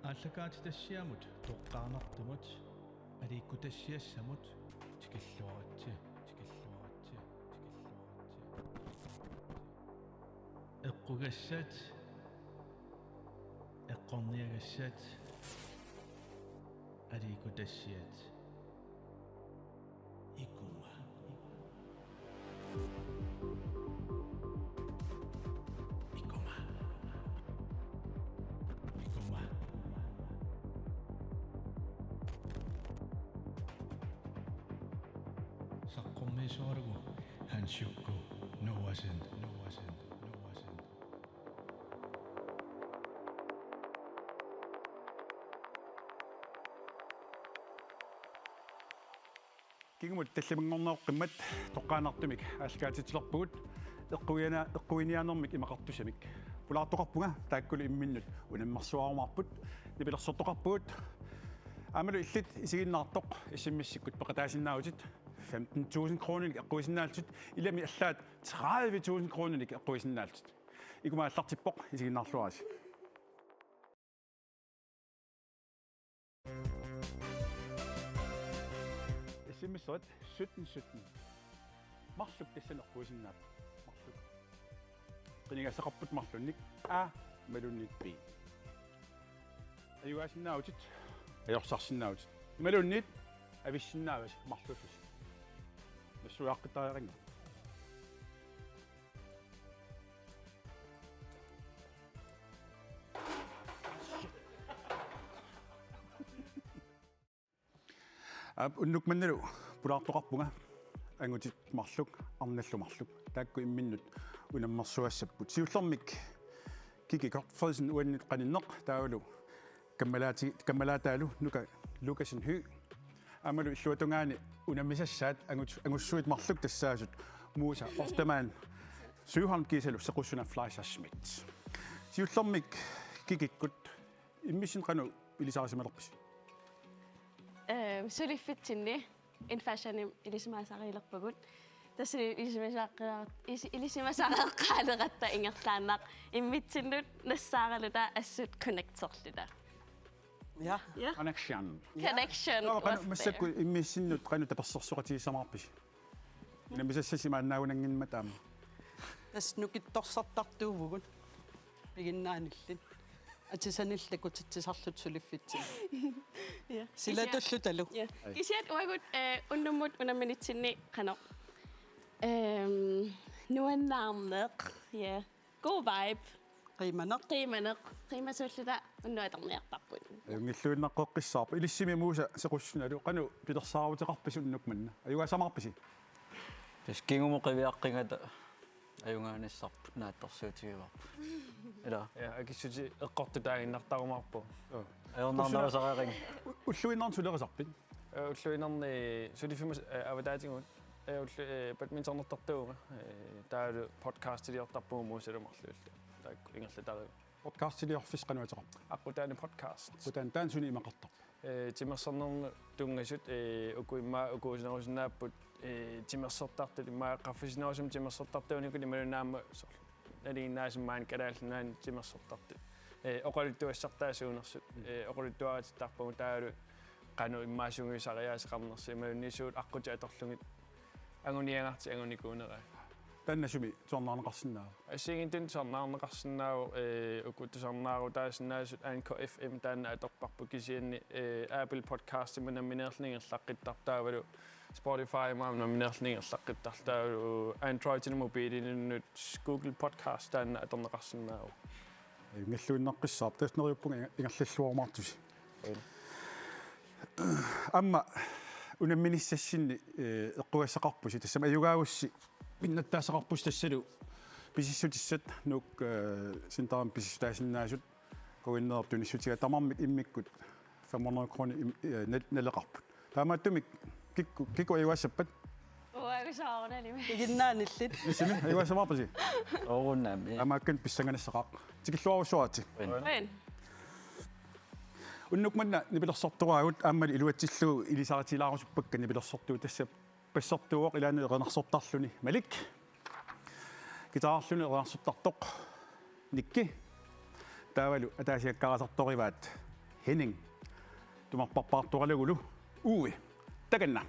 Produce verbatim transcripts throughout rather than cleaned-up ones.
Aallakaatitassiamut toqqaannartumut aliikkutassiassamut tikilluaritsi, tikilluaritsi, tikilluaritsi. Eqqugassat, eqqorniagassat, aliikkutassiat. Ikuma. Ikuma. Ikuma. Saqqummiisoralugu Hansukku Noahsen, Noahsen, Noahsen. Kingumut tallimanngornerup qimmat toqqaannartumik aallakaatitsilerpugut eqquinia-, eqquiniaanermik imaqartussamik. Pulaartoqarpunga taakkulu imminnut unammersuarumaarput nipilersortoqarpugut. Aammalu illit isiginnaartoq S M S-ikkut peqataasinnaavutit femten tusind kroninik eqquisinnaallutit, ilami allaat tredive tusind kroninik eqquisinnaallutit. Ikuma aallartippoq, isiginnaarluarisi. S M S-erit sytten sytten. Marluk tassani eqquisinnaapput. Marluk. Qinigassaqarput marlunnik A imaluunniit B. Ajugaasinnaavutit, ajorsarsinnaavutit. Imaluunniit avissinnaavasi marluullusi. Nassuiaqqittariaqannga. Aap, unnuk mannalu pulaartoqarpunga angutit marluk, arnallu marluk. Taakku imminnut unammersuassapput. Siullermik Kiki Gottfredsen, uannut qaninneq, taavalu kammalaati-, kammalaataalu Nuka Lukassen Høegh. Aammalu illuatungaani unammisassaat angut-, angussuit marluk tassaasut Musa Ostermann Søholm kiisalu Sequssuna Fleischer Schmidt. Siullermik Kikikkut, immissinnut qanoq ilisarisimalerpisi? Ehm, suliffitsinni In Fashionimi ilisimasarilerpugut. Tassani ilisimasaqqilaar-, isi-, ilisimasareqqaaleratta ingerlaannaq immitsinnut nassaaraluta assut connecterluta. Ja. Ja. Connection. Connection. Nå, qanoq was there. Massakkut immissinnut qanoq tapersersoqatigissavarpisi? Unammisassasi maannaagunannginnama taama. Tassa nukittorsartartuuvugut piginnaanillit. Atisanillit takutitsisarluta suliffitsinni. Ja. Silatullu talu. Ja. Ai. Kisianni uagut, eh, unnummut unamminitsinni qanoq. Ehm, nuannaarneq. Ja. God vibe. Qiimaneq. Qiimaneq. Qiimasuulluta unnuaq atorniartarput. Ajunngilluinnaqqissaarpoq. Ilissimi Musa Sequssunalu, qanoq pilersaaruteqarpisi unnuk manna? Ajugaasamaarpisi? Tassa kingumut qiviaqqigata ajugaanissarput naatsorsuutigivarput. Ila. Ja, akissutit eqqortut taaginnartarumaarpoq. Joo. Ajornarnerusariaqigit. U-, ulluinnarni sulerisarpit? Eh, ulluinnarni suliffimmi, eh, avataatigut. Eh, ullu-, eh, badmintonertartuuvunga. Eh, taavalu podcastiliortarpugut Musalu marluulluta. Taakku ingerlatarigut. Podcastiliorfissi qanoq ateqarpa? Aqqutaani podcast. Aqqutaani, taanna suni imaqartarpa? Eh, timersornermut tunngasut, eh, uku immaqa ukuusinerusinnaapput, eh, timersortartut, immaqa qaffasinerusumik timersortartuunikut imaluunniit aamma soorlu nalinginnaasumik maani Kalaallit Nunaanni timersortartut. Eh, oqaluttuassartaasuunersut, mm, eh, oqaluttuaritittarpagut taavalu qanoq immaqa sungiusariaaseqarnersut imaluunniit suut aqqutit atorlugit anguniagartik angunikuuneraat. Taanna sumi tusarnaarneqarsinnaava? Assigiinngitsunik tusarnaarneqarsinnaavoq, eh, uku tusarnaarutaasinnaasut Anchor F M taanna atorparput, kisianni, eh, Apple Podcastimut nammineerluni ingerlaqqittarpoq taavalu Spotifymut aamma nammineerluni ingerlaqqittarpoq taavalu Androidinut mobiilinnut Google Podcast taanna atorneqarsinnaavoq. Ajunngilluinnaqqissaarpoq, tassa neriuppunga inga-, ingerlalluarumaartusi. Aamma unamminissassinni, eh, eqqugassaqarpusi, tassami ajugaagussi pinnattaassaqarpusi tassalu pisissutissat Nuuk, eh, Centerimi pisissutaasinnaasut, quinneertunissutiga tamarmik immikkut fem hundrede kroner im-, eh, nal-, naleqarput. Taamaattumik kikku, kikku ajugaassappat? Uagut soorunalimi. Piginnaanillit. Ilissimi, ajugaassamaarpisi? Soorunami. Taamaakkani pissanganassaaq. Tikilluarujussuaritsi. Qujan. Qujan. Unnuk manna nipilersortoraagut, aammalu iluatsillugu ilisaritilaarusuppakka nipilersortuut, tassa bassertuuvoq ilaanni erinarsortarluni Malik. Guitarerluni erinarsortartoq Nikki. Taavalu ataasiakkaarasartorivaat Henning. Tumarparpaartoralugulu. Uue. Takanna.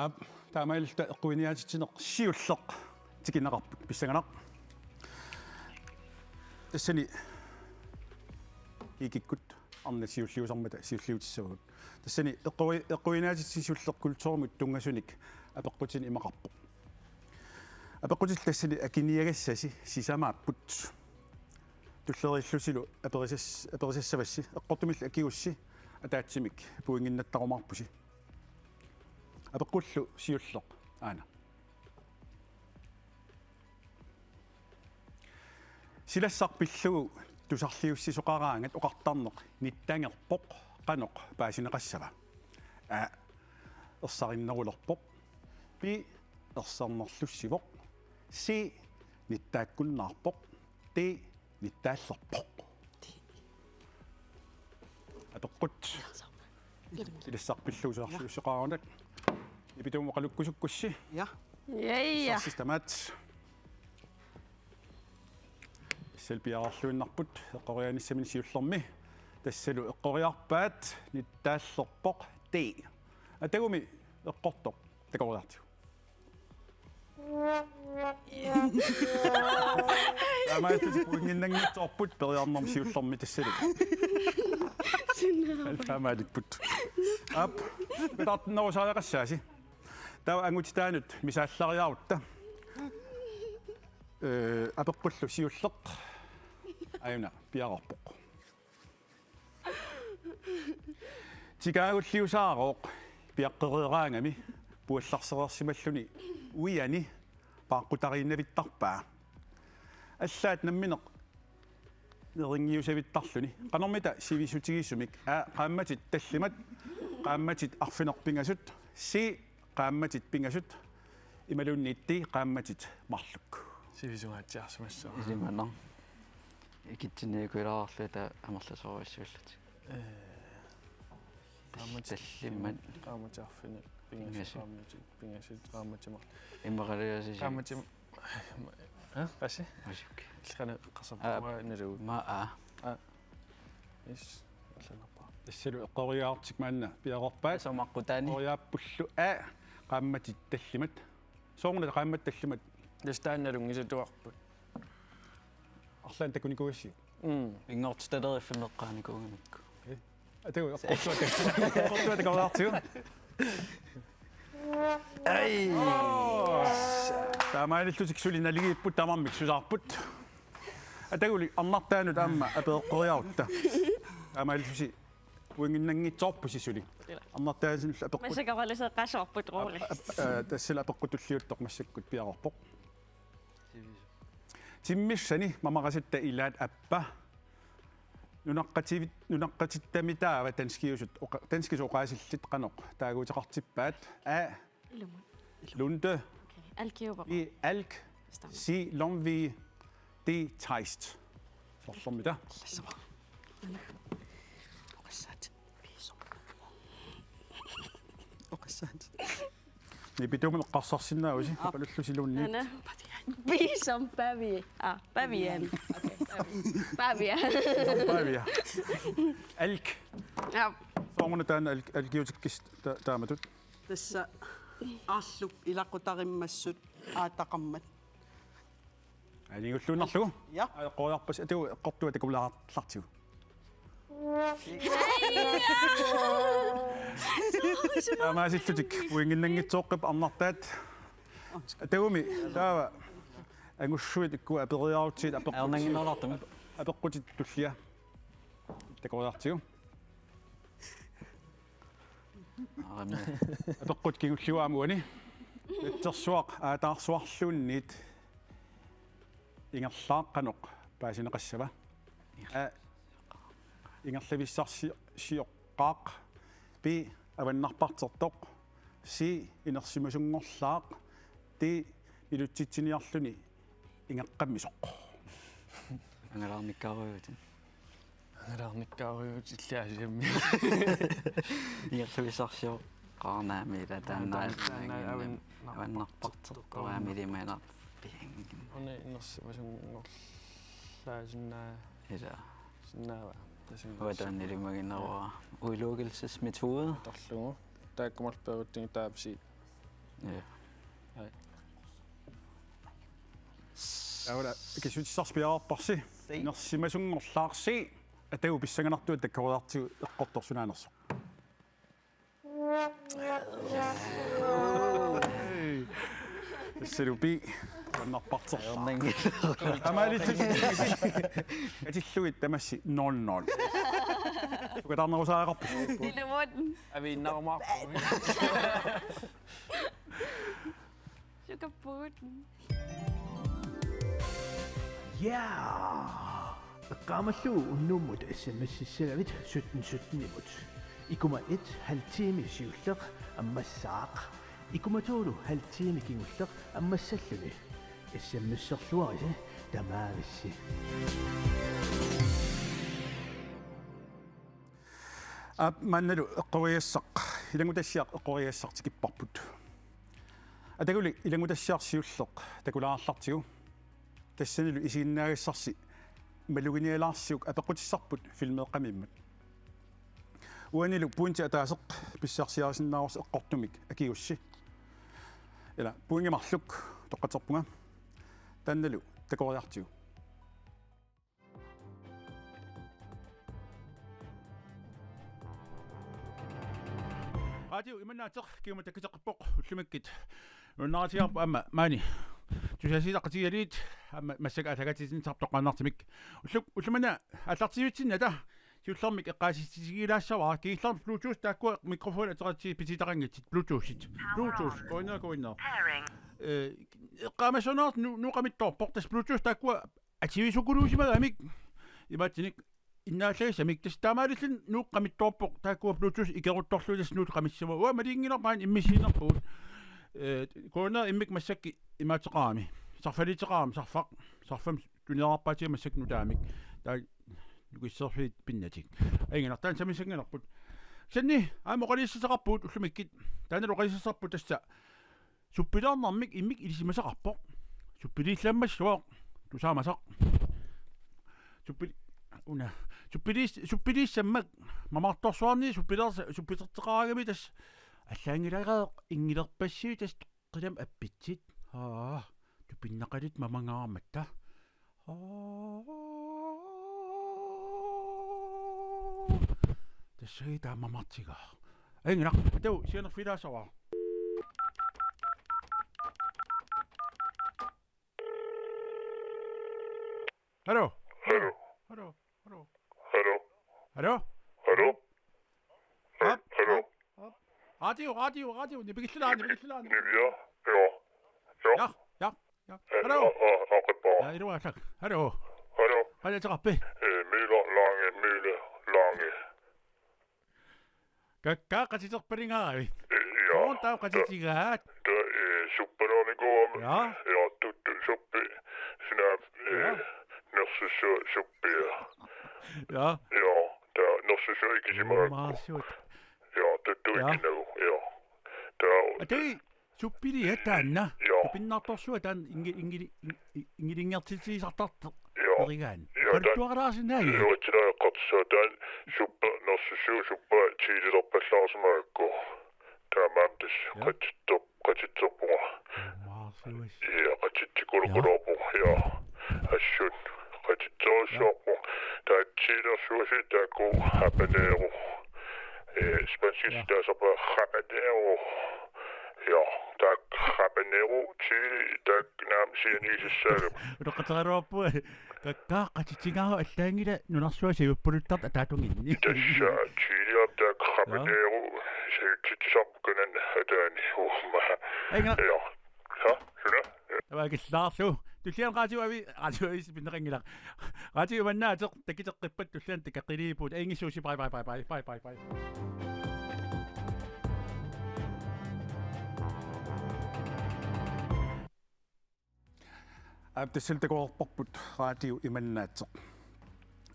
Aap, taamaalilluta eqquiniaatitsineq siulleq tikinneqarput pissanganaq. Tassani GIG-ikkut arnat siulliusarmata siulliutissavagut. Tassani eqqui-, eqquiinaatitsi siulleq kulturimut tunngasunik apeqqutini imaqarpoq. Apeqqutit tassani akiniagassasi sisamaapput. Tulleriillusilu aperisas-, aperisassavassi eqqortumillu akigussi ataatsimik pointinnattarumaarpusi. Apeqqullu siulleq aana. Silassaq pillugu tusarliussisoqaraangat oqartarneq nittagerpoq qanoq paasineqassava? A. Ersarinnerulerpoq. B. Ersernerlussivoq. C. Nittaakkunnaarpoq. D. Nittaallerpoq. Apeqqut. Silassaq pillugu tusarliussisoqaraangat. Nipituumut oqalukkusukkussi. Ja. Ja, ja. Sarsistamaat. Tassalu piareerluinnarput eqqoriaanissaminnut siullermi. Tassalu eqqoriarpaat nittaallerpoq D. Atagumi eqqortoq takoriartigu. Taamaalillutik pointinnanngitsoorput periarnermi siullermi tassalu. Taamaalipput. Aap, peqataartinnerusariaqassaasi. Taava angutitaanut misaallariarutta. Ee, apeqqullu siulleq. Aajuna piareerpoq. Tikaagulliusaarooq piaqqereeraangami puallarsereersimalluni uiani paaqqutariinnavittarpaa. Allaat nammineq nerinngiusavittarluni. Qanormita sivisutigisumik? A. Qaammatit tallimat, qaammatit arfineq-pingasut. C. Qaammatit pingasut imaluunniit D. Qaammatit marluk. Sivisungaatsiarsimassaaq. Ilimanaq. Ikitsinniikulaarluta amerlasoorujussuullutik. Ee, qaammatit tallimat. Qaammatit arfineq-pingasut. Pingasut. Qaammatit pingasut, qaammatit marluk. Immaqaliaasiisi. Qaammatit, eh, passi? Masuk. Ilqana qasap. Aa, uanga nalugu. Ma a. A. Yes. Allanarpara. Tassalu eqqoriaartik maanna piareerpaat. Soormi aqqutaani? Eqqoriaappullu A. Qaammatit tallimat. Sooruna qaammatit tallimat? Tassa taanna nalunngisatuarput. Arlaannik takunikuugassiuk? Mm. Pinngortitaleriffinneqqaanikuugamikku. Ee. Atagu eqqortua tak-, eqqortua takoriartigu. Ai. Taamaalillutik suli naligiipput tamarmik susaarput. Ataguli arnartaanut aamma apereqqoriarutta. Taamaalillusi pointinnanngitsoorpusi suli. Arnartaasinullu apeqqut-, massakkut oqaluseeqqaassavarput, Roole. Ap-, ap-, aa, tassali apeqqut tulliuttoq massakkut piareerpoq. Timmissani mamaqasatta ilaat appa. Nunaqqativit-, nunaqqatitta taava danskiusut oqa-, danskisut oqaasillit qanoq taaguuteqartippaat? A. Ilumut. Lunde. Okay. Alkiuvoq. B. Alk. Stammer. C. Lomvig. D. Teist. Soorlumi taava. Oqassaat. Piisoq. Oqassaat. Nipituumik eqqarsarsinnaavusi, aap, oqalullusiluunniit. Aana. Piisoq Pavia. Ah, Pavian. Okay, Pavia. Pavia. Alk. Aap. Sooruna taanna alk-, alkiutikkisi ta-, taamatut? Tassa aarlup ilaqutariimmassuk aataqarmat. Anigulluinnarlugu. Ja. Eqqoriarpasi, atagu eqqortua takulaartigu. Taamaasillutik pointinnanngitsooqqippat arnartaat. Atagumi taava angussuit ikkua aperiarutsigit apeqqut-, ajornannginnerulaartumik, apeqqutit tullia takoriartigu. Aamma. Apeqqut kingulliup aamma uani. Natsersuaq aataarsuarluunniit ingerlaaq qanoq paasineqassava? A. Ingerlavissarsi-, sioqqaaq. B. Avannarpartertoq. C. Inersimasunngorlaaq. D. Ilutsitsiniarluni ingeqqammisoq. Angalaarnikkaarujuutit. Angalaarnikkaarujuutit illit aasiammi. Ingerlavissarsioqqaarnami ila taanna, taanna, taanna avan-, avannarpartertoq aamma ilimanarpianngimmat. Una inersimasunngorlaasinnaa-. Ila. Sinnaava. Tassa. Uanga taanna ilimagineruara. Udelukkelsesmetode. Atorlugu. Taakku marluk peerutsigit taava C. Ja. Ai. Taava kissutissarsi piareerparsi. Inersimasunngorlaarsi. Atagu pissanganartuat takoriartigu eqqortorsunaanersoq. Tassalu P. Uannarparterlaa. Ajornanngilaq. Amaalittut. Atillugit tamassi nul nul. Sukataarnerusariaqarput. Ilumut. Aviinnarumaarpoq. Sukappugut. Ja! Eqqaamallugu unnummut S M S-issagavit sytten sytten-imut. Ikuma et halv time siulleq ammassaaq. Ikuma to halv time kingulleq ammassalluni. S M S-erluarisi tamaavissi. Aap, maannalu eqqoriassaq, ilanngutassiaq eqqoriassaq tikipparput. Ataguli ilanngutassiaq siulleq takulaarallartigu. Tassanilu isiginnaagassarsi maluginialaarsiuk apeqqutissarput filmeeqqamiimmat. Uanilu pointi ataaseq pissarsiarisinnaavarsi eqqortumik akigussi. Ila pointi marluk toqqatserpunga. Taannalu takoriartigu. Radio Imannaateq kingumut takkuttoqarpoq ullumikkut. Nuannaritigaarput aamma maani. Tusagassiaq Qatigialiit aamma massakkut aallakaatitsiniartarpoq toqqaannartumik. Ullu-, ullumimut aallartivitsinnata siullermik eqqaasitsissutigilaassavara. Kingullermik Bluetooth taakkua mikrofoni ateqatigiit pitsitaqanngitsut. Bluetoothit. Bluetooth. Koinna, koinna. Pairing. Eh, eqqaamassanersoq nu-, Nuup qamittoorpoq. Tassa Bluetooth taakkua atuisukuluusimagamik. Imaattunik innaallagissamik tassa taamaalilluni Nuup qamittoorpoq taakkua Bluetooth ikeruttorlugit tassa Nuup qamissama. Uanga malinngilarput aamma immiussiinnarpugut. Eh, corona immikkut massakkut imaateqarami. Sarfaliuteqarami sarfaq. Sarfamik tuniorarpaatiga massakkut nutaamik. Taava nukissorfiit pinnatik. Ajunngilaq taanna sammisanngilarput. Kisianni aamma oqaluussissaqarpugut ullumikkut. Taannalu oqaluussissarput tassa suppiliornermik immikkut ilisimasaqarpoq. Suppiliillammassuaq tusaamasaq. Suppi-, una. Suppiliis-, suppiliissammat mamartorsuarni suppilersa-, suppiterteqaraangami tassa allaanngilaq inngilerpassuit tassa toqqilamik appitsit. Aa, tupinnaqalutit mamangaarmatta. Aa. Tassagooq taama mamartigaa. Ajunngilaq, taava sianerfigilaassavara. Hallo? Hallo? Hallo? Hallo? Hallo? Hallo? Hallo? Aap, hallo? Aap, aap. Radio, radio, radio. Nipikillilaa, nipikillilaa, nipikillilaa. Ja, ja. Ja. Ja, ja, ja. Eh, hallo? Ja, ja, ja, qippa. Ja, iluaasaq. Hallo? Hallo? Qanoq ateqarpit? Eh, Møller Lange, Møller Lange. Kakkaak qatiterpalingaaravit? Eh, ja. Soorunami taava qatitigaat. Ta-, eh, suppalaarnikuugama. Ja. Ja, tuttu suppi. Sinaap, eh, ja, nersussuaq suppia. Ja. Ja, taava nersussuaq ikisimarakku. Maarsuut. Ja, tuttu, ja, ikinagu. Ja. Taava. Atui, suppiliat taanna. Ja. Tupinnartorsuaq taanna ingi-, ingili-, ing-, ing-, ingilinngortitsisartartoq. Ja. Nerigaanni. Ja, taanna. Oqaluttuaralaarsinnaagit? Iluatsilaaqqartissaa taanna suppa nersussuaq suppa tiilerpallaarsimagakku. Taamaammat tassa. Ja. Qatittor-, qatittorpunga. Maarsuassi. Ja, qatitsikulukuloorpunga. Ja. Assut. Qatitsorujussuarpunga. Taava tiilersuasut taakku habanero. Eh, spanskit, ja, taasarpaat habanero. Ja, taakku habanero chili, taakku naamik sianigisassaagami. Utoqqatserluarpunga. Kakkaak qatitigaara allaanngilaq nunarsuaq sajuppaluttartoq ataatunginni. Tassa chiliap taakku, ja, habanero sajutsitsisarput kanani ataani uumma. Ajunngilaq. Ja. Ja, suna. Tamakkiilaarlugu. Tulliani Radio Avi-, Radio Aviisi pinneqanngilaq. Radio Imannaateq takuttoqqippat tulliani takoqqiliippugut. Ajunngitsuusi, bye, bye, bye. Aap, tassalu takoreerparput Radio Imannaateq.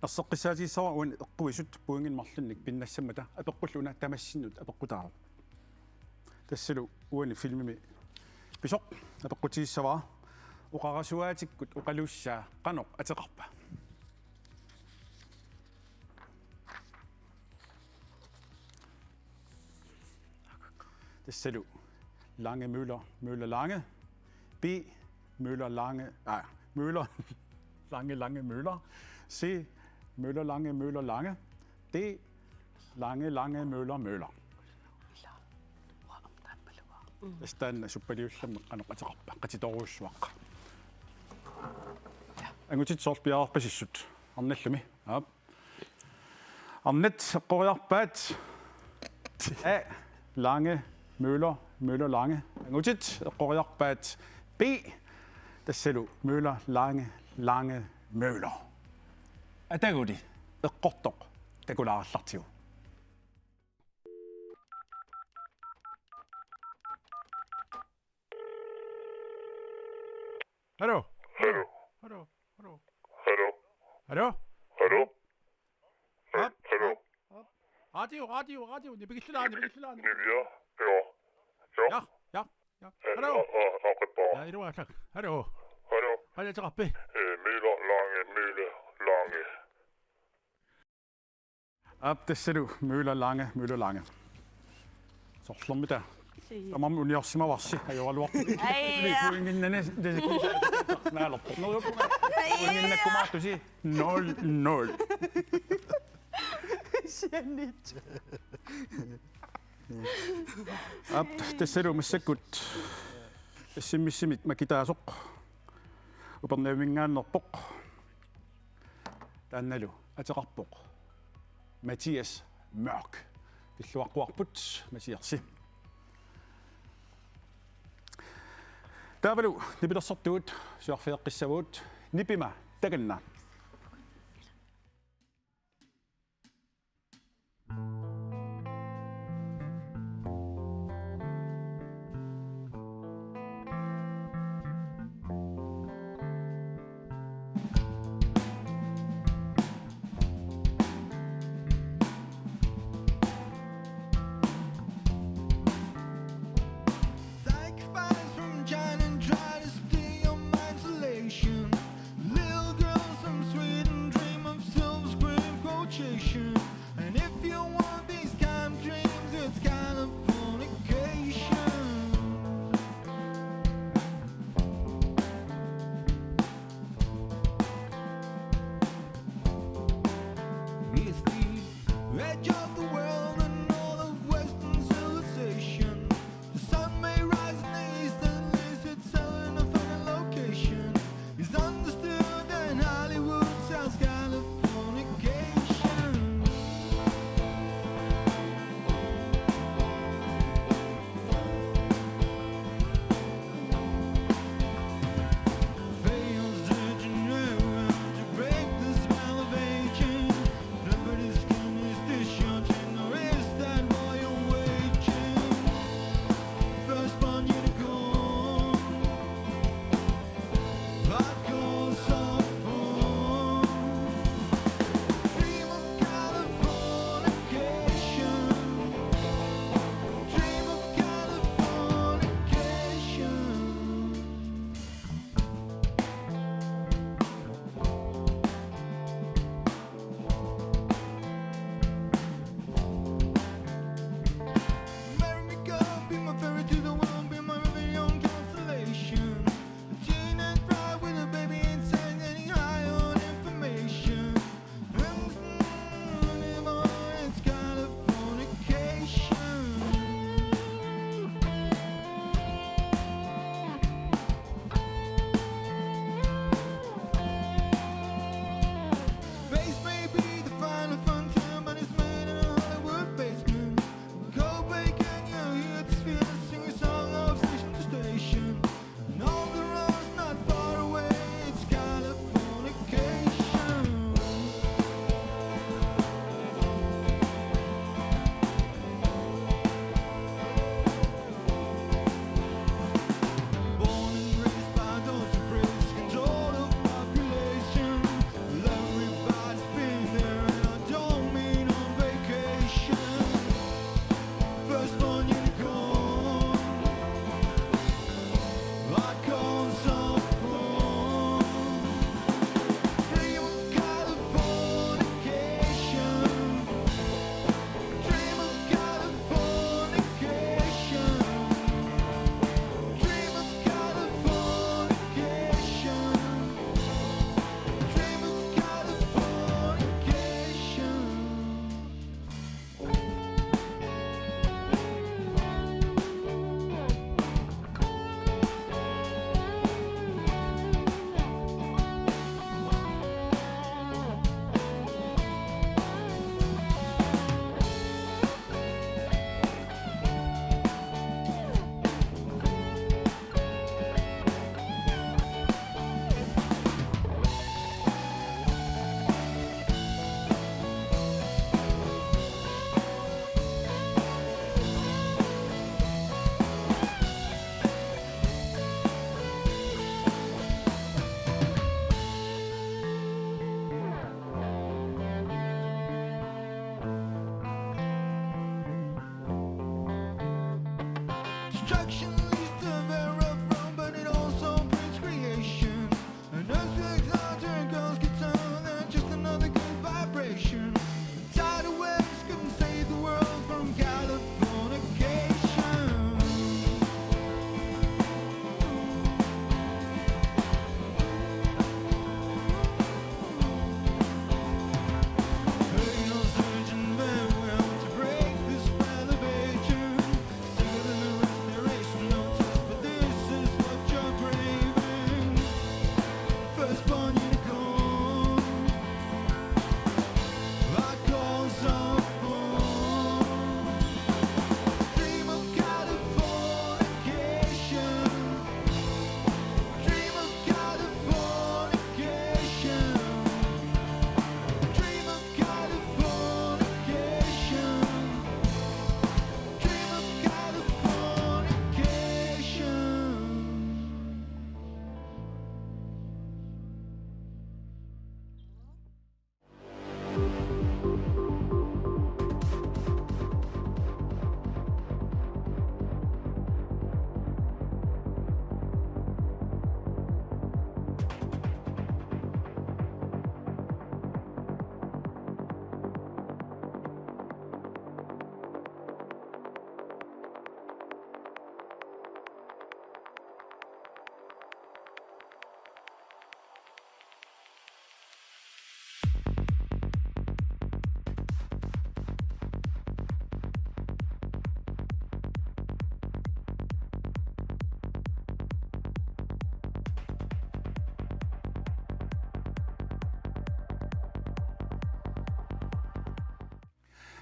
Erseqqissaatigissavara uani eqquisut pointit marlunnik pinnassammata apeqqullu una tamassinnut apeqqutaavoq. Tassalu uani filmimi pisoq apeqqutigissavara oqarasuaatikkut oqaluussaa qanoq ateqarpa? Tassalu Lange Møller, Møller Lange, B. Møller Lange, ah, Møller, Lange, Lange, Møller. C, Møller, Lange, Møller, Lange. D, Lange, Lange, Møller, Møller. Tassa taanna suppaliullammi qanoq ateqarpa, qatitorujussuaq. Angutit soorlu piareerpasissut. Arnallumi. Aap. Arnat eqqoriarpaat A, Lange, Møller, Møller, Lange. Angutit eqqoriarpaat B, tassalu Møller, Lange, Lange, Møller. Ataguli eqqortoq takulaarallartigu. Hallo? Hallo? Hallo? Hallo? Hallo? Hallo? Hallo? Op, Hallo? Op, op. Radio, radio, radio. Nipikillilaa, nipikillilaa. Nipia? Ja. Ja. Ja, ja, ja. Eh, Hallo? Ja, ja, ja, ja. Ja, ilua tak. Hallo? Hallo? Hallo, tak. Eh, Møller, Lange, Møller, Lange. Aap, tassalu Møller, Lange, Møller, Lange. Sorlermita. Sii. Tamarmik uniorsimavarsi, ajoraluarpoq. Ai, ja. Pointinnani, det er naalerpoq. Nå, jo, pointinnakkumaartusi nul nul. Sianit. Aap, tassalu massakkut S M S-imik makitaasoq Upernavimminngaanneerpoq. Taannalu ateqarpoq Mathias Mørch. Pilluaqquarput Mathiasi. Taavalu nipilersortugut suarfigeqqissavagut, nipima takanna. Psych fighters from China try to steal your mind's elation. Little girls from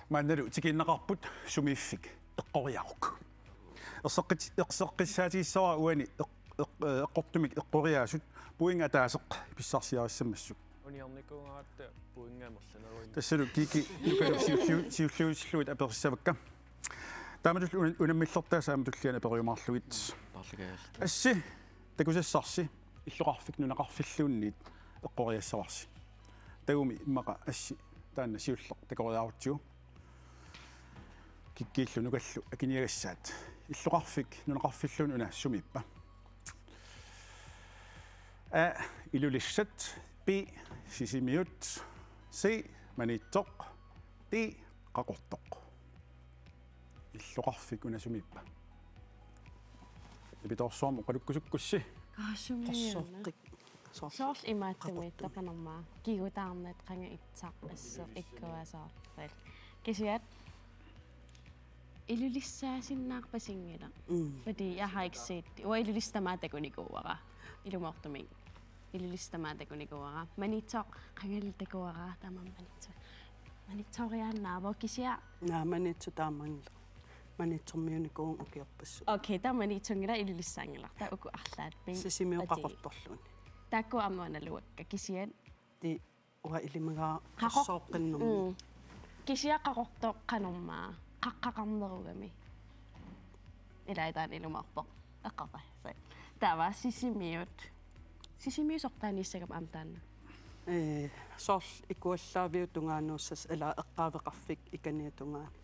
Maannalu tikiinnaqaarput sumiiffik eqqoriaruk. Erseqqis-, erseqqissaatigissavara uani eq-, eq-, eqqortumik eqqoriaasut, pointit ataaseq pissarsiarissammassuk. Uniornikuugatta pointit amerlaneruinnarput. Tassalu Kiki Nukalu siulliu-, siulliutillugu aperissavakka. Taamatullu una-, unammillertaasa aamma tulliani aperiumaarlugit. Taarlugaalta. Assi, takusassarsi, illoqarfik nunaqarfilluunniit eqqoriassavarsi. Taavami immaqa assi taanna siulleq takoriarutsigu. Kikkiillu Nukallu akiniagassaat. Illoqarfik nunaqarfilluunniit una sumiippa? A, Ilulissat, B, Sisimiut, C, Maniitsoq, D, Qaqortoq. Illoqarfik una sumiippa? Ipitoorsuarmi oqalukkusukkussi. Kaasumi. Qorsorqik. Soorlu. Soorlu imaattumik Qaqortumi. Tapanermaa. Kigutaarnat qanga itsaq asseq ikkua soorlu. Kisianni Ilulissaasinnaarpasinngilaq. Mm. Fordi jeg har ikke set det. Uanga Ilulissat tamaat takunikuuara. Ilumoortumik. Ilulissat tamaat takunikuuara. Maniitsoq qangali takuara, taamaammat Maniitsoq. Maniitsooriaannaavoq kisianni. Naa, Maniitsoq taamaanngilaq. Maniitsormiunikuuvunga ukiorpassuit. Okay, taava Maniitsunngilaq, Ilulissaanngilaq. Taava uku arlaat. Sisimiut Qaqortorluunniit. Taakku aamma naluakka kisianni. Ti Uanga ilimagaara Qaqor-, Qorsooqqinnermut. Mm. Kisianni Qaqortoq qanormaa, qaqqaqarnerugami. Ilai taanna ilumoorpoq. Eqqarpassi. Taava Sisimiut. Sisimiut sortaaniissagami aamma taanna? Ee, soorlu ikuallaaviup tungaanut sassaq ilaa eqqaaveqarfik ikaniatungaani.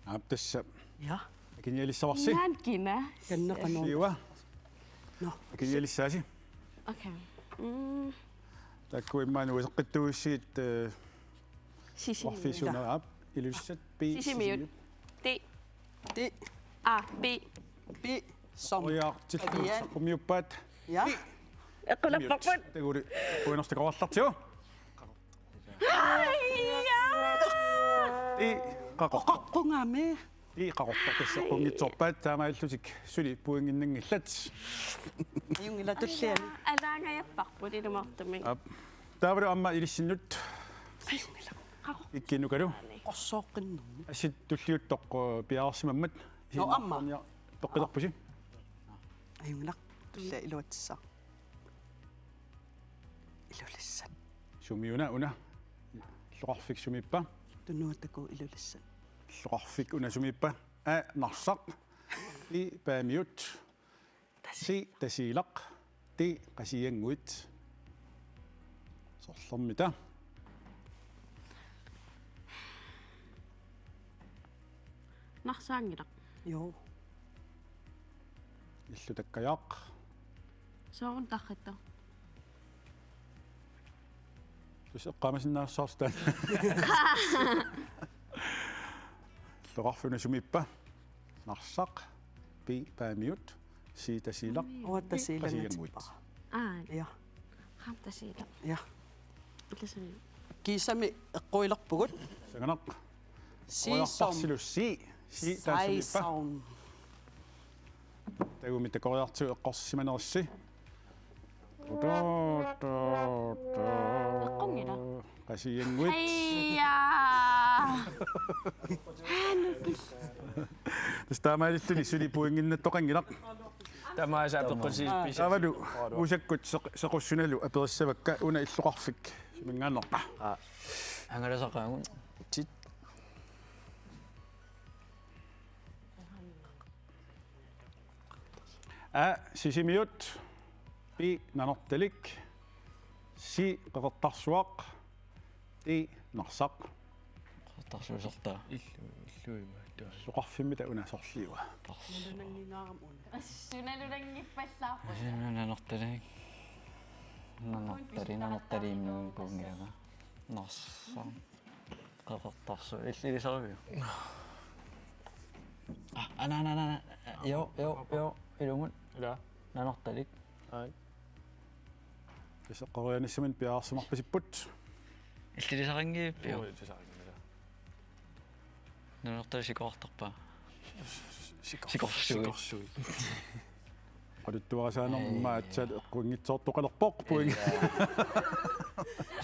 Aap, tassa. Ja. Akinialissavarsi. Naan kina. Kanneqanut. Siua. Nå. Akinialissaasi. Okay. Mm. Taakku immaqa nuiseqqittuuissigit, eh, Sisimiut. Orfisuna aap. Ilulissat, B, Sisimiut. Sisimiut. D. D. A, B. B. Som. Ojaartillu Avian. Saqqummiuppaat. Ja. Eqqunarparput. Taguli. Kuinersta kavallartigu. Ai, ja. I Qaqortoq. Qaqortoq. I Qaqortoq tassa eqqunngitsoorpaat, taamaalillutik suli pointinnanngillat. Ajunngilaq tulliani. Alaangajapparput ilumoortumik. Aap. Taavalu aamma ilissinnut. Ajunngilaq. Qaqortoq. Kikki Nukalu. Qorsooqqinnermut. Assit tulliuttoq, eh, piareersimammat. Nå, aamma. Toqqilerpusi. Ajunngilaq. Tullia iluatsissaaq. Ilulissat. Sumiuna una? Illoqarfik sumiippa? Tunuataku Ilulissat. Illoqarfik una sumiippa? A, Narsaq. B, Paamiut. C, Tasiilaq. D, Qasigiannguit. Sorlermita? Narsaanngilaq. Joo. Illutakkajaaq. Sooruna tarritta? Tassa eqqaamasinnaassavarsi taanna. Illoqarfik una sumiippa? Narsaq, B, Paamiut, C, Tasiilaq, Uanga Tasiilaq. Qasigiannguit. Aa. Ja. Qam Tasiilaq. Ja. Illasani. Kiisami eqquilerpugut. Sanganaq. Sisom. Oqartarsilu C, C, taanna sumiippa? Sisom. Taavami takoriartigu eqqorsimanerissi. Eqqunngilaq. Qasigiannguit. Hej, ja. Tassa taamaalilluni suli pointinnattoqanngilaq. Tamaasa apeqqutissavara. Taavalu Uusakkut seq-, Sequssunalu aperissavakka una illoqarfik suminngaanneerpa? Aa. Angalasaqaagut. Tit. A, Sisimiut. B, Nanortalik. C, Qeqertarsuaq. D, Narsaq. Qeqertarsuusortaa. Illu, illu ima. Illoqarfimmita una sorliua? Qeqertarsuaq. Nalunanngingaarami una. Assu nalunanngippallaarpoq. Nanortalik. Nanortalik, Nanortaliinnguit puungianga. Narsaq. Qeqertarsuaq. Illilisariviuk? Ah, ana, ana, ana, ana. Jo, jo, jo. Ilumut. Ila. Nanortalik. Ai. Tassa eqqorianissamut piareersimarpasipput. Illilisarinngiviuk? Joo, illilisarinngilara. Nanortalik sikoortarpa? Sikor-, sikorsuit. Sikorsuit. Quluttuarisaanermi immaqa aatsaat eqquinngitsoortoqalerpoq point.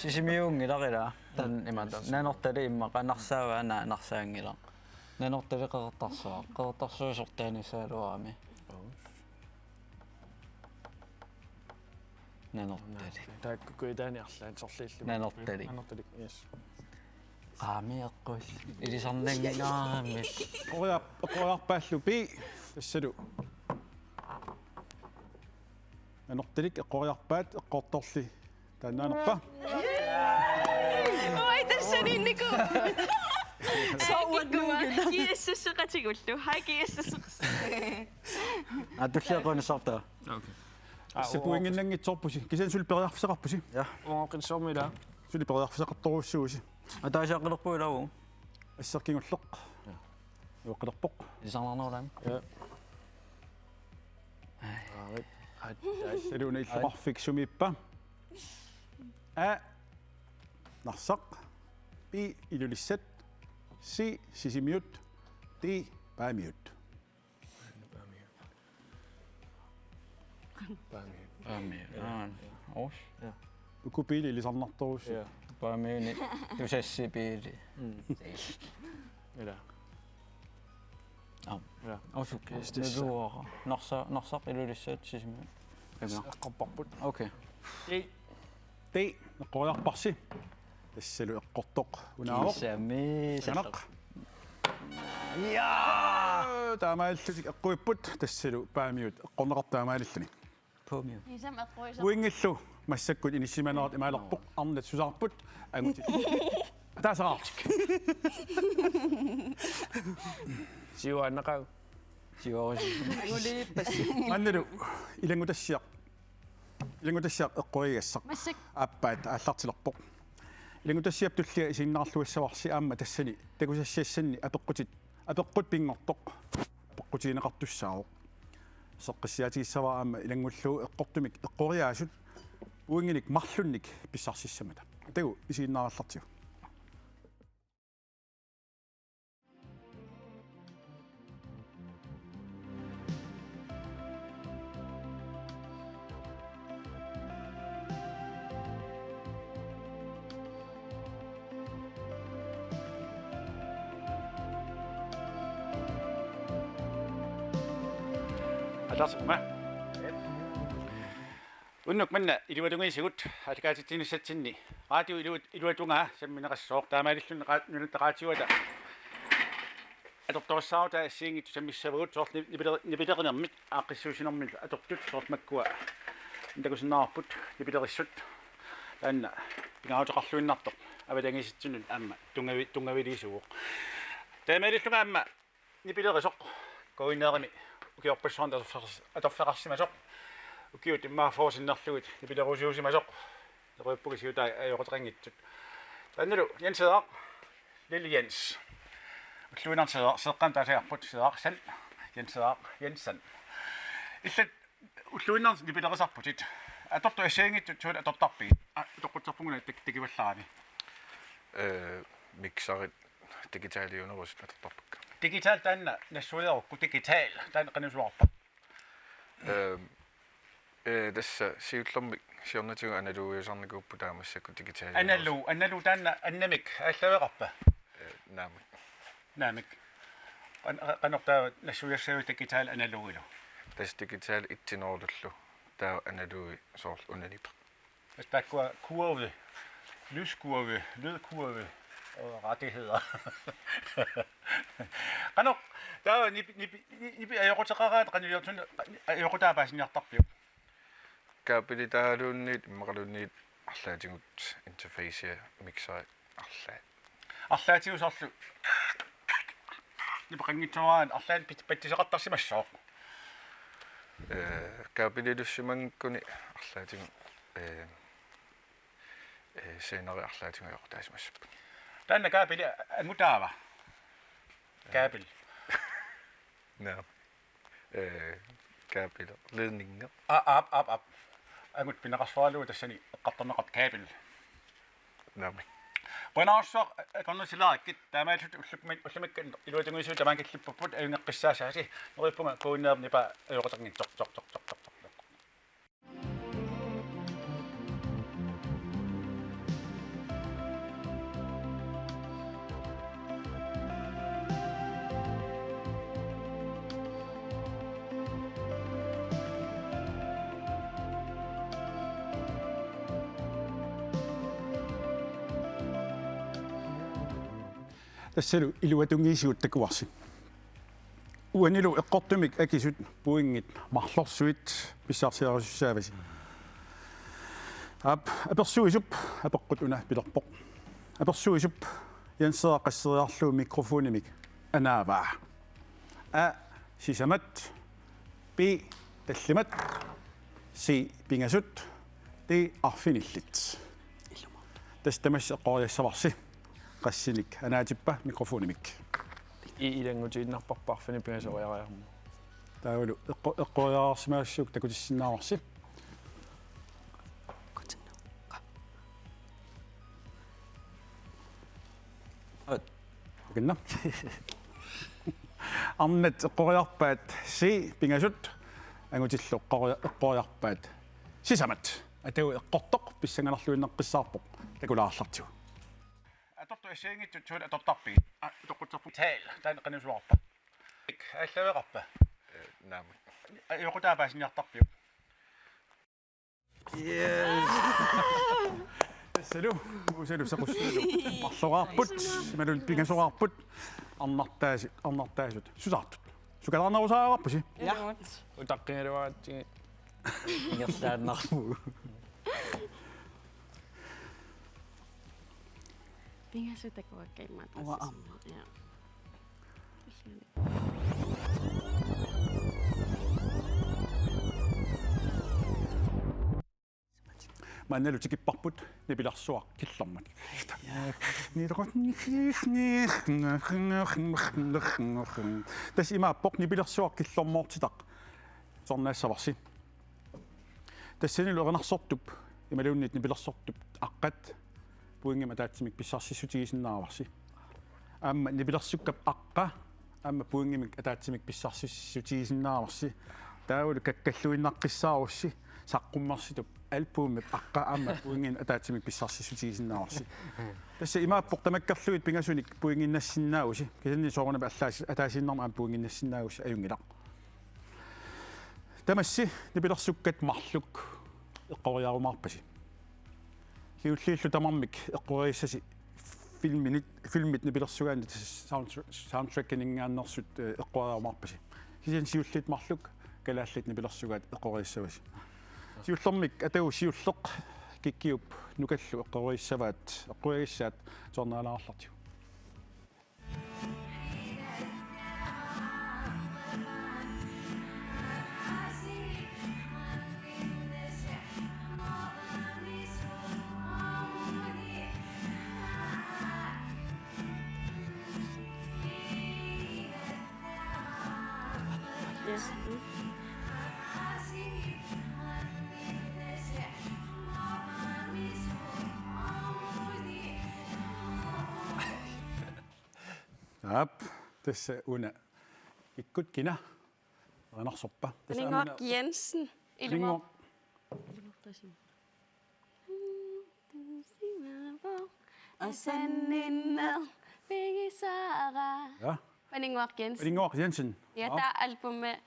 Sisimiunngilaq ila. Taanna imaattoq. Nanortalik immaqa Narsaava, naa, Narsaanngilaq. Nanortalik Qeqertarsuaq. Qeqertarsuup sortaanissaagaluarami. Nanortalik. Taakku kuitaani arlaat sorliillu. Nanortalik. Nanortalik, yes. Qaami eqquillu. Ilisarnanngingaarami. Eqqoriar-, eqqoriarpaallu B. Tassalu. Nanortalik eqqoriarpaat, eqqortorli taannaanerpa. Oi, tassaniinniku. Soorunnermik. G S S-eqatigullu. Hej, G S S. Aa, tullia qunissartaa. Okay. Aa, assa pointinnanngitsoorpusi. Kisianni suli periarfissaqarpusi. Ja. Uungoqqinsormi ila. Suli periarfissaqartorujussuusi. Ataasiaqqilerpugut ilaa. Asseq kingulleq. Ja. Ueqqilerpoq. Ilisarnarnerulaami. Ja. Ai. Ai, ai. Tassalu una illoqarfik sumiippa? A. Narsaq. B. Ilulissat. C. Sisimiut. D. Paamiut. Paamiut. Paamiut. Aa, os. Ja. Uku B-li ilisarnartorujussuuvoq. Ja. Paamiuni Tusass B-li. Mm. Ila. Aa. Ja. Os. Yes, this. Naluara. Narsa-, Narsaq, Ilulissat, Sisimiut. Ila. Eqqorparput. Okay. Ei. Tei, eqqoriarparsi. Tassalu eqqortoq. Unaavoq. Kiisami, sanaq. Ja! Taamaalillutik eqquipput, tassalu Paamiut eqqorneqartoq taamaalilluni. Paamiut. Isam eqquisa. Uinngillu massakkut inissisimanerat imaalerpoq, arnat susaarput, angutit. Taasaraartik. Siuaannaqaaq. Siuarusi. Anguliippas. Maannalu ilanngutassiaq. Ilanngutassiaq eqqorigassaq. Massakkut. Aappaat aallartilerpoq. Ilanngutassiap tullia isiginnaarluassavarsi aamma tassani takusassiassanni apeqqutit, apeqqut pinngortoq apeqqutigineqartussaavoq. Seqqissiaatigissavara aamma ilanngullugu eqqortumik eqqoriaasut pointinik marlunnik pissarsissammata. Atagu isiginnaarallartigu. Atarsimma. Unnuk manna iluatungiisigut aallakaatitsinissatsinni. Radio iluat-, iluatungaa sammineqassooq, taamaalilluni raa-, Nunatta Radioata atortorissaarutaa assigiinngitsut sammissavagut, soorlu nipiler-, nipilerinermik aaqqissuussinermillu atortut, soorlu makkua takusinnaavarput nipilerissut. Taanna pingaaruteqarluinnartoq avatangiisitsinnut aamma tunngavi-, tunngaviliisuuvoq. Taamaalillunga aamma nipilerisoq K N R-imi ukiorpassuarni atorfeqars-, atorfeqarsimasoq. Ukiut immaqa fyrre sinnerlugit nipilerusuusimasoq. Neruippugut siutai ajoqutaqanngitsut. Taannalu Jens Cæsar, Lille Jens. Ulluinnarni Cæsar, Seeqqami taasagarput Cæsar Sand, Jens Cæsar, Jensen. Illit ulluinnarni nipilerisarputit. Atortut assigiinngitsut suut atortarpigit? Aa, toqqutserpunga tak-, takivallarami. Ee, mixerit digitaliunerusut atortarpakka. Digital taanna nassuiarukku, digital taanna qanoq isumaqarpa? Ee, ee, tassa siullermik siornatigut analogiusarnikuupput, taava massakkut digitaliunerusut. Analog, analog taanna annamik aallaveqarpa? Ee, naamik. Naamik. Qan-, qanoq taava nassuiassavit digital analogilu? Tassa digital et-inerullu taava analogi soorlu unaniippoq. Tassa taakkua kurve, lyskurve, lydkurve og rettigheder. Qanoq taava nipi-, nipi-, nipi-, ajoquteqaraat qanoq iliorluni ajoqutaa paasiniartarpiuk? Kabelitaaluunniit immaqaluunniit arlaatigut interfacea, mixeri arlaat. Arlaatigut soorlu nipeqanngitsoorani arlaannik pit-, patsiseqartarsimassooq. Ee, kabelilussimanngikkuni arlaatigut, ee, ee, sceneri arlaatigut ajoqutaasimassapput. Taanna kabeli angutaava? Kabel. Naa. Ee, kabel. Ledningi. Aa, aap, aap, aap. Angut pineqarsoralugu tassani eqqartorneqartoq kabel. Naamik. Qujanarsuaq, ee, akornusilerakkit, taamaalillutit ullumik-, ullumikkut iluatungiisugut tamaanga killippugut, ajunngeqqissaassaasi, neriuppunga K N R-ip nipaa ajoqutanngitsoq, soq, soq, soq, soq, soq. Tassalu iluatungiisigut takuarsi. Uanilu eqqortumik akisut pointit marlorsuit pissarsiarisussaavarsi. Aap, apersuisup, apeqqut una pilerpoq. Apersuisup Jenseraq qasseriarlugu mikrofonimik anaavaa. A, sisamat. B, tallimat. C, pingasut. D, arfinillit. Tassa tamassi eqqoriassavarsi. Qassinik anaatippa mikrofonimik. I ilanngutiinnarparput arfineq-pingasoriariarmat. Taavalu eqqo-, eqqoriarsimagassiuk takutissinnaavarsi. Kutinna. Aat. Takanna. Arnat eqqoriarpaat C, pingasut, angutillu eqqori-, eqqoriarpaat sisamat. Atagu eqqortoq pissanganarluinnaqqissaarpoq takulaarlartigu. Atortut assigiinngitsut suut atortarpigit? A, toqqutserput. Tal, taanna qanisuarpa? Aallaveqarpa? Naamik. Ajoqutaa paasinniartarpiuk? Yes. Tassalu, usalu saqussalu. Marloraarput, imaluunniit pingasoraarput, arnartaasi-, arnartaasut. Susaartut. Sukalaarnerusaavarpusi? Ja. Utaqqigaluaratsigit. Ingerlaannarpugut. Pingasut takuakka immaqa. Uanga aamma. Ja. Maannalu tikipparput nipilersuaq killormut. Tassa imaappoq nipilersuaq killormoortitaq. Sornaassavarsi. Tassanilu erinarsortup imaluunniit nipilersortup aqqat pointimik ataatsimik pissarsissutigisinnaavarsi. Aamma nipilersukkap aqqa aamma pointimik ataatsimik pissarsissutigisinnaavarsi. Taavalu kakkalluinnaqqissaarussi saqqummersitup albumip aqqa aamma pointimik ataatsimik pissarsissutigisinnaavarsi. Tassa imaappoq tamakkerlugit pingasunik pointinnassinnaagussi. Kisianni soorunami allaas-, ataasiinnarmik aamma pointinnassinnaagussi ajunngilaq. Tamassi nipilersukkat marluk eqqoriarumaarpasi. Siulliullu tamarmik eqqoriassasi filminit, filmit nipilersugaanni tassa soundtra-, soundtrackininngaanneersut, eh, eqqoriarumaarpasi. Kisianni siulliit marluk kalaallit nipilersugaat eqqoriassavasi. Siullermik atagu siulleq Kikiup Nukallu eqqoriassavaat, eqqoriassavaat tusarnaalaarlartigu. Yes. Aap, tassa una. Ikkut kina? Erinarsorpa? Tassa Paninnguaq aamma Jensen. Paninnguaq. Ilumoortusimavoq. Asanninneq pigisara. Ja. Paninnguaq Jensen. Paninnguaq Jensen. Ja, ja. Taava albumi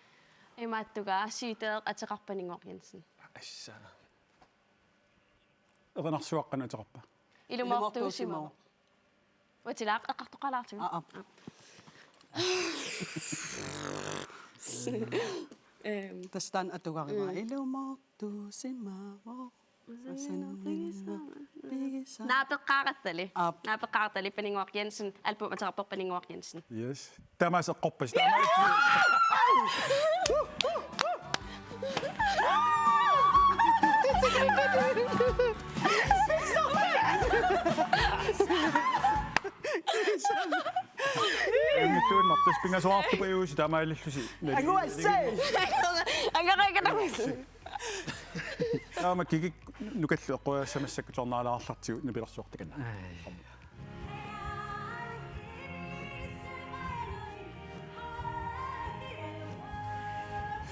imaattugaa C D-eq ateqarpoq Paninnguaq Jensen. Assa. Erinarsuaqqan ateqarpa? Ilumoortuusimavoq. Ilumoortuusimavoq. Uatilaaq eqqartoqalaartigu. Aa, aa. Ehm. Tassa taanna atugarivaa. Mm. Ilumoortuusimavoq. Asanninneq pigisara. Naapeqqaarattali. Aap. Naapeqqaarattali Paninnguaq Jensen album ateqarpoq Paninnguaq Jensen. Yes. Taamaas eqqorpasi. Taamaas. Ajunngitsuinnarpoq, tassa pingasoraartupajuusi taamaalillusi. Anguassi! Angareeqatavit. Taama Kikip Nukallu eqqoriassamassakka tusarnaalaarlartigu nipilersuartakanna. Ai.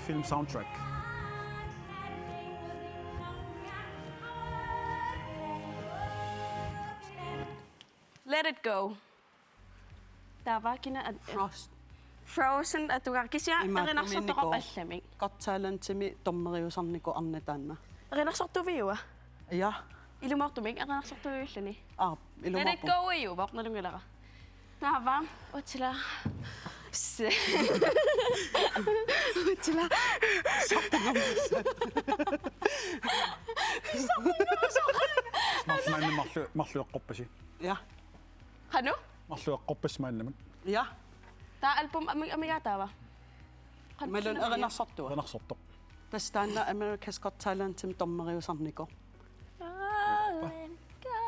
Film soundtrack. Let It Go. Taava kina at-, Frost. Frozen atugar-, kisianni imaattumiinnikoq erinarsortoqarpoq allamik. Got Talentimi dommeriusarnikoq arnat taanna. Erinarsortuviua? Ja. Ilumoortumik erinarsortuviulluni. Aap, ilumoortumik. Let It Go-iuvoq nalunngilara. Taava, utsila. Se. Utsila. Maanna marlu-, marluk eqqorpassi. Ja. Qanoq? Marluk eqqorpassi maannamut. Ja. Taava album ami-, amigaa taava? Qanoq imaluunniit erinarsortua? Erinarsortoq. Tassa taanna America's Got Talent-imi dommeriusarnikoq. Aa, venga.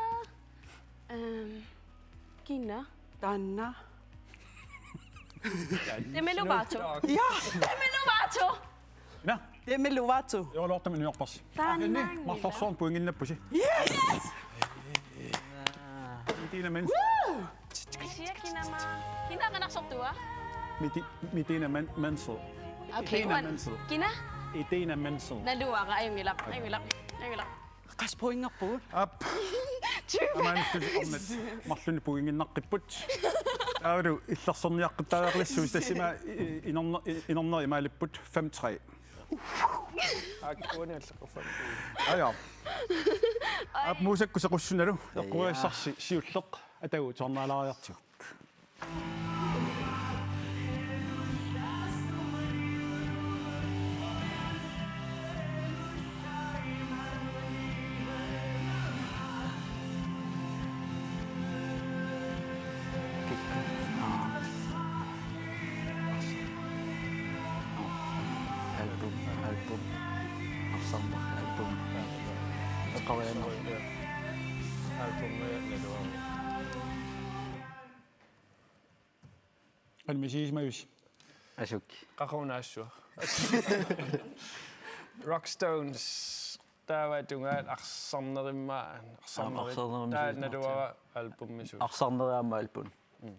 Ehm, kina? Taanna. Demi Lovato. Ja! Demi Lovato! Nå. Demi Lovato. Joo, lortami niorpas. Taanna. Aa, ni, marlorsuarnik pointinnappusi. Yes! Idina Menzel. Woo! Asia, kina ma-, kina erinarsortua? Miti-, Idina Men-, Menzel. Okay, Idina Menzel. Kina? Idina Menzel. Naluara, ajunngilaq, ajunngilaq, ajunngilaq. Qassit pointerput? Aap. Tyve. Aamma ornat marlunnik pointinnaqqipput. Taavalu illersorniaqqittariaqalissuusi, tassami i-, i-, inorner-, i-, inorneri imaalipput fem tre. Aa, kuuni alleqquffan. Aa, ja. Aap, Muusakku sequssunalu. Eqqugassarsi siulleq. Atagu tusarnaalaariartigu. Album, album. Arsarneq album. Eqqoriarneq. Album, naluara. Qanoq misigisimavisi? Asuk. Qaqunaassua. Rockstones. Taava tungaat arsarnerimma, arsarneri-, arsarnerimma taava naluara albumisuus. Arsarneri aamma album. Mm.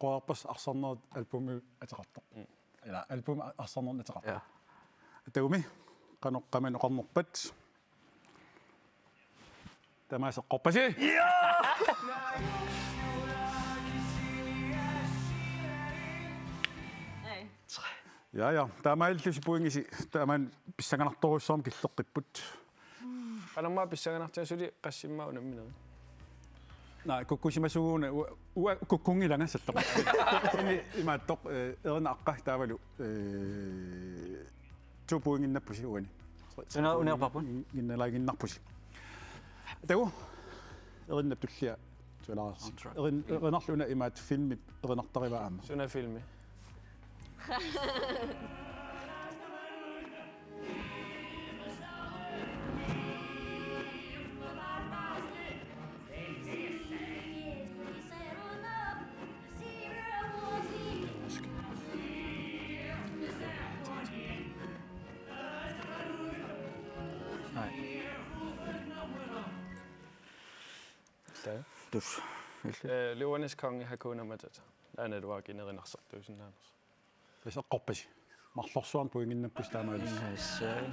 Qoorpas arsarnerit albumi ateqartoq. Mm. Ila album arsarnerit ateqartoq. Ja. Taavami qanoq qamani oqarnerpat. Tamaasa eqqorpassi. Ja! Ja, ja. Taamaalillusi pointisi. Taamaammat pissanganartorujussuarmik killeqqipput. Qanormaa pissanganartiga suli qassimmaa unamminerit? Naa, kukkusimasuuguna u-, uanga kukkunngilanga salloq. Ini imaattoq, eh, erinaq aqqa taavalu, eh, to pointinnappusi uani. Una-, uniorparput? Nginnalaaginnarpusi. Taava, erinnap tullia tualaarsi. Soundtrack. Erin-, erinarlu una imaattoq filmi erinartarivaa aamma. Suna filmi? Nej. Taa. Tus. Illit? Eh, Løvernes Konge, Hakuna Matata. Taanna luakinerinarsortuusinnaanersoq. Tassa eqqorpassi. Marlorsuarnik pointinnappusi taamaalillusi. Yes, sir.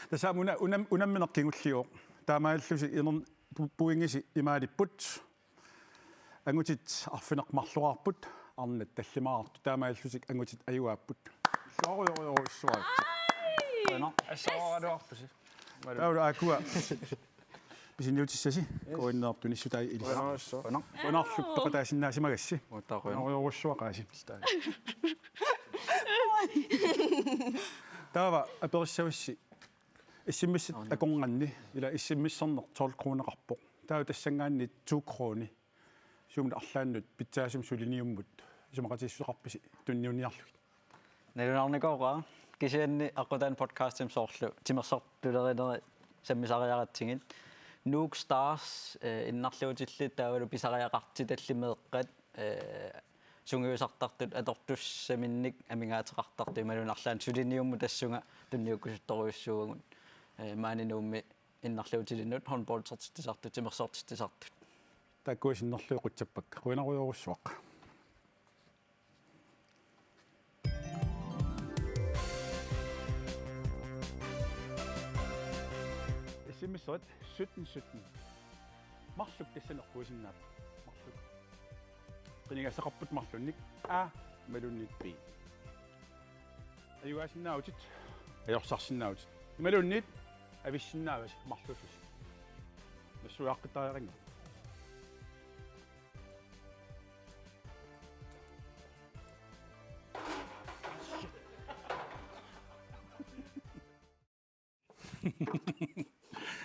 Tassami una-, unam-, unammineq kingulliuvoq. Taamaalillusi inern-, pu-, pointisi imaalipput. Angutit arfineq-marloraarput, arnat tallimaartut, taamaalillutik angutit ajugaapput. Illuarujorujorujussuaq. Qujanaq. Assaruaraluarpusi. Taava aakkua pisiniutissasi, yes, kuinnertunissutai ilissi. Qujanarsuaq. Qujanaq. Qujanarlu peqataasinnaasimagassiuk. Uutta qujanaq. Qujanarujorujussuaq qaasi. Taava aperissavassi S M S akornanni, ila S M S-erneq tolv kroneqarpoq. Taava tassanngaanniit to kroni. Sumut arlaannut pitsaasumut suliniummut isumaqatigiissuteqarpisi tunniunniarlugit? Nalunaarnikooqaaq, kisianni aqqutaani podcastimik soorlu timersortulerinerit sammisariaqartigit. Nuuk Stars, eh, innarluutillit taavalu pisariaqartitallit meeqqat, eh, sungiusartartut atortussaminnik amigaateqartartut imaluunniit arlaannik suliniummut tassunga tunniukkusuttorujussuuvugut, eh, maani Nuummi innarluutilinnut håndboldertitsisartut, timersortitsisartut. Taakkua sinnerlugit qutsappakka. Qujanarujorujussuaq. S M S-erit sytten sytten. Marluk tassani eqquisinnaapput. Marluk. Qinigassaqarput marlunnik A imaluunniit B. Ajugaasinnaavutit, ajorsarsinnaavutit. Imaluunniit avissinnaavasi marluullusi. Nassuiaqqittariaqanngilat.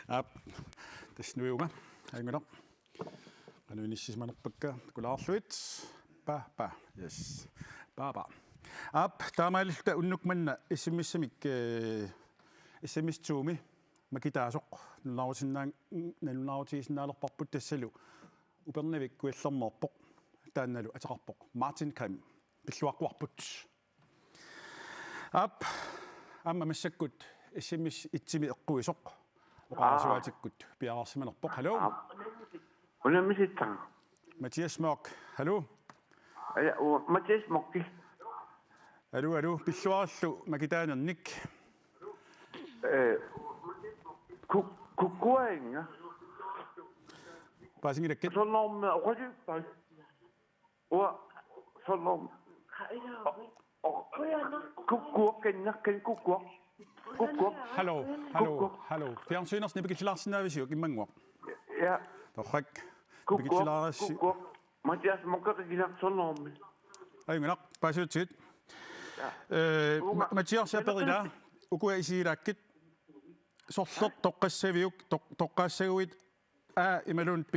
Aap, tassa nuiunga, ajunngilaq. Qanoq inissisimanerpakka, takulaarlugit. Pa, pa, yes. Pa, pa. Aap, taamaalilluta unnuk manna S M S-imik, eh, S M S to-mi makitaasoq, nalunaarutinnaa-, nalunaarutigisinnaalerparput tassalu. Upernavik Kujallermeerpoq, taannalu ateqarpoq Martin Grim. Pilluaqquarput. Aap, aamma massakkut S M S et-imi eqquisoq. Oqarasuaatikkut piareersimanerpoq. Hallo? Aap. Unammisittaa. Mathias Mørch. Hallo? Ja, u-, Mathias Mørch. Hallo, hallo. Pilluarillu makitaanernik. Eh, ku-, kukkuainga. Paasinngilakka. Soorunami oqalippai. Uanga soorunami. O-, o-, kukkuaq, kannakkani kukkuaq. Kukkuaq. Hallo, hallo, kukkuaq. Hallo. Fjernsynersi nipikillilaarsinnaavisiuk immannguaq? Ja. Torrak. Kukkuaq, nipikillilaarassi. Kukkuaq. Mathias Mørch, Kinak soorunami. Ajunngilaq, paasissutsigit. Ja. Eh, uunga. Ma-, Mathias, aperilaa. Ukua isigilaakkit. Sorleq toqqassaviuk, toq-, toqqaassaguit A imaluunniit B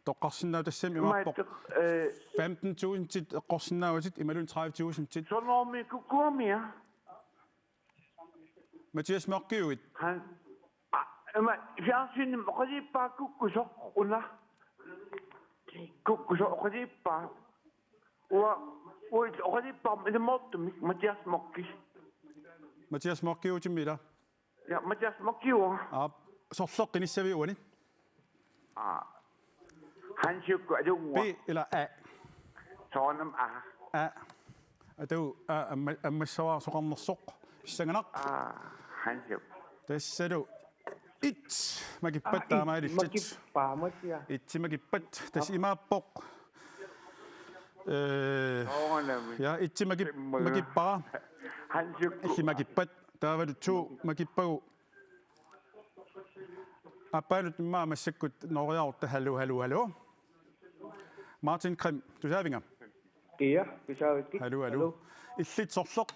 toqqarsinnaavoq, tassami imaappoq. Imaattoq, eh, femten tusind eqqorsinnaavatit imaluunniit tredive tusind. Soorunami kukkuamia. Mathias Mørchiuit. Han. A, ima, fjernsynimi oqaluppaa kukkusoq una. Kukkusoq oqaluppaa. Uanga, uanga oqaluppaa ilumoortumik Mathias Mørch. Mathias Mørchiuutimmi ila. Ja, Mathias Mørchiuuvoq. Aap, sorleq qinissaviuk uani? Aa. Hansiukkut alunnguaq. B ila A? Soorunami A. A. Atagu A amma-, ammassavara soqarnersoq. Pissanganaq. Aa, Hansiuk. Tassalu et makippat. Aa, taamaalillutit. Et makippaammat, ja. Et makippat. Tassa imaappoq. Eh, soorunami. Ja, et makip-, fem hundrede. Makippara. Hansiukkut. Et makippat. Taavalu to makippagu. Aappaanut immaqa massakkut nooriarutta. Hallo, hallo, hallo. Martin Grim, tusaavinga? Ja, tusaavikkit. Hallo, hallo. Hallo. Illit sorleq?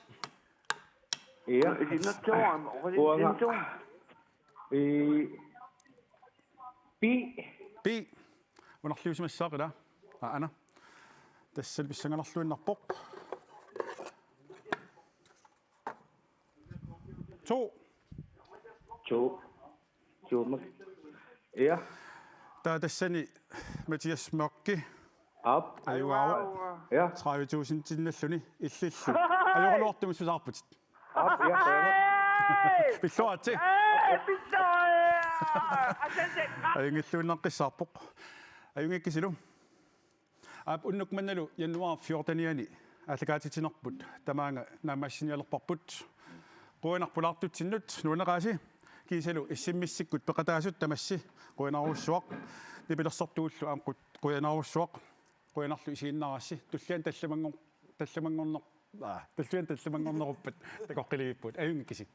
Ja. Isinnatsiaam, uanga. Isinnatsiaam. Eh, B. B. Unarliusimassaaq ila. Aa, ana. Tassali pissanganarluinnarpoq. To. To. To, mak-, ja. Taava tassani Mathias Mørch. Aap. Ajugaavoq. Ja. Tredive tusindinnalluni illillu. Ajoraluartumik susaarputit. Aap, ja, qujanaq. Pilluaritsi. Ajunngilluinnaqqissaarpoq. Ajunngikkisilu. Aap, unnuk mannalu januar fjortenianni aallakaatitsinerput tamaanga naammassinialerparput. Qujanaq pulaartutsinnut, nuanneqaasi, kiisalu S M S-ikkut peqataasut tamassi qujanarujussuaq, nipilersortugullu aamma qu-, qujanarujussuaq, qujanarlu isiginnaarassi, tulliani tallimanngor-, tallimanngorner-, aa, tulliani tallimanngorneruppat takoqqilivippugut, ajunngikkisi.